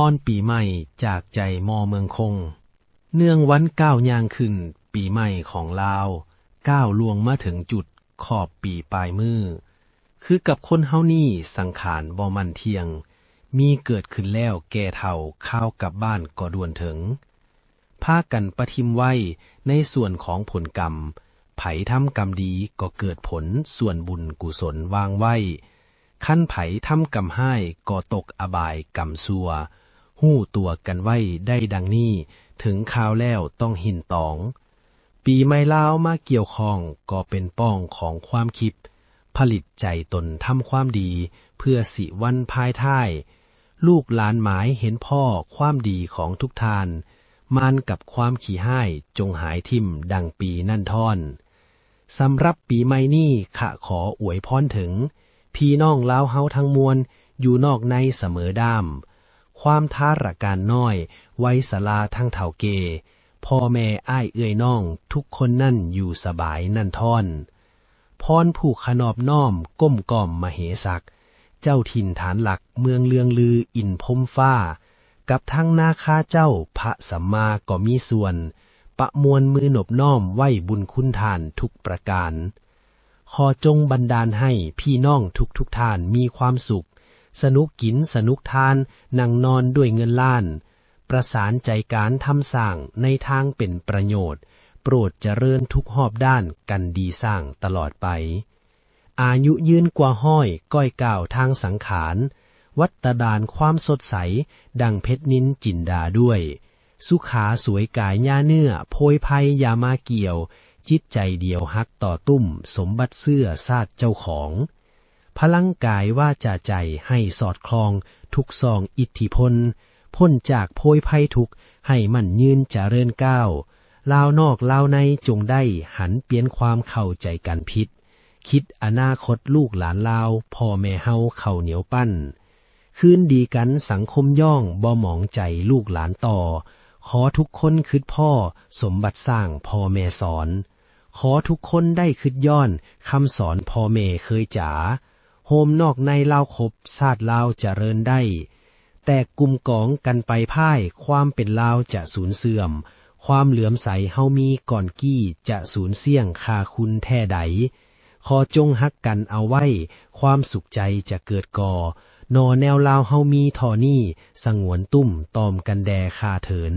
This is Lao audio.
ພອນປີໃໝ່ຈາກໃຈ ມ. ເມືອງຄົງ. ເນື່ອງວັນກ້າວຍ່າງຂຶ້ນປີໃໝ່ຂອງລາວ, ກ້າວລ່ວງມາເຖິງຈຸດຂອບປີປາຍມື້, ຄືກັບຄົນເຮົານີ້ສັງຂານບໍ່ໝັ້ນທ່ຽງ, ມີເກີດຂຶ້ນແລ້ວແກ່ເຖົ້າ, ຄາວກັບບ້ານກໍດ່ວນເຖິງ. ພາກັນປະຖິ້ມໄວ້ໃນສ່ວນຂອງຜົນກຳ, ໃຜທຳກຳດີກໍເກີດຜົນສ່ວນບຸນກຸສົນວາງໄວ້, ຄັນໃຜທຳກຳຮ້າຍກໍຕົກອະບາຍກຳຊົ່ວ, ຮູ້ຕົວກັນໄວ້ໄດ້ດັ່ງນີ້, ເຖິງຄາວແລ້ວຕ້ອງຫິ້ນຕອງ. ປີໃໝ່ລາວມາກ່ຽວຂ້ອງກໍເປັນປ່ອງຂອງຄວາມຄິດ, ຜະລິດໃຈຕົນທຳຄວາມດີ ເພື່ອຊິວັນພາຍທ້າຍ. ລູກຫຼານໝາຍເຫັນພໍ້ຄວາມດີຂອງທຸກທ່ານ, ມານກັບຄວາມຂີ້ຮ້າຍຈົ່ງຫາຍຖິ້ມດັ່ງປີນັ້ນທ້ອນ. ສຳລັບປີໃໝ່ນີ້ ຂ້າຂໍອວຍພອນເຖິງ ພີ່ນ້ອງລາວເຮົາທັງມວນ ຢູ່ນອກໃນສະເໝີດ້າມ, ຄວາມທາລະການນ້ອຍ ໄວຊະລາທັງເຖົ້າແກ່, ພໍ່ແມ່ອ້າຍເອື້ອຍນ້ອງ ທຸກຄົນນັ້ນຢູ່ສະບາຍນັ້ນທ້ອນ. ພອນຜູ້ຂະໜອບນ້ອມ ກົ້ມກ້ອມມະເຫສັກ, ເຈົ້າຖິ່ນຖານຫຼັກເມືອງເລື່ອງລືອິນພົມຟ້າ, ກັບທັງນາຄາເຈົ້າພະສຳມາກໍມີສ່ວນ, ປະມວນມືນົບນ້ອມໄວ້ບຸນຄຸນທ່ານທຸກປະການ. ຂໍຈົ່ງບັນດານໃຫ້ພີ່ນ້ອງທຸກໆທ່ານມີຄວາມສຸກ, ສະໜຸກກິນສະໜຸກທານ, ນັ່ງນອນດ້ວຍເງິນລ້ານ, ປະສານໃຈການທຳສ້າງໃນທາງເປັນປະໂຫຍດ, ໂປດຈະເລີນທຸກຮອບດ້ານກັນດີສ້າງຕະຫຼອດໄປ. ອາຍຸຍືນກວ່າຮ້ອຍ ກ້ອຍກ້າວທາງສັງຂານ, ວັດຕະດານຄວາມສົດໃສ ດັ່ງເພັດນິນຈິນດາດ້ວຍ, ສຸຂາສວຍກາຍຍາເນື້ອ ໂພຍໄພຢ່າມາກ່ຽວ, ຈິດໃຈດຽວຮັກຕໍ່ຕຸ້ມ ສົມບັດເຊື້ອຊາດເຈົ້າຂອງ. ພະລັງກາຍວາຈາໃຈໃຫ້ສອດຄ່ອງ ທຸກຊ່ອງອິດທິພົນ, ພົ້ນຈາກໂພຍໄພທຸກ ໃຫ້ໝັ້ນຍືນຈະເລີນກ້າວ. ລາວນອກລາວໃນຈົ່ງໄດ້ຫັນປ່ຽນຄວາມເຂົ້າໃຈກັນຜິດ, ຄິດອະນາຄົດລູກຫຼານລາວ ພໍ່ແມ່ເຮົາເຂົ້າໜຽວປັ້ນ. ຄືນດີກັນສັງຄົມຍ່ອງ ບໍ່ໝອງໃຈລູກຫຼານຕໍ່, ຂໍທຸກຄົນຄຶດພໍ້ ສົມບັດສ້າງພໍ່ແມ່ສອນ. ຂໍທຸກຄົນໄດ້ຄຶດຍ້ອນ ຄຳສອນພໍ່ແມ່ເຄີຍຈາ, ໂຮມນອກໃນລາວຄົບ ຊາດລາວຈະເລີນໄດ້. ແຕກກຸ່ມກອງກັນໄປພາຍ ຄວາມເປັນລາວຈະສູນເສື່ອມ, ຄວາມເຫຼືອມໃສເຮົາມີກ່ອນກີ້ ຈະສູນສ້ຽງຄ່າຄຸນແທ້ໃດ. ຂໍຈົ່ງຮັກກັນເອົາໄວ້ ຄວາມສຸກໃຈຈະເກີດກໍ່, ໜໍ່ແນວລາວເຮົາມີທໍ່ນີ້ ສະຫງວນຕຸ້ມຕອມກັນແດ່ຂ້າເທີນ.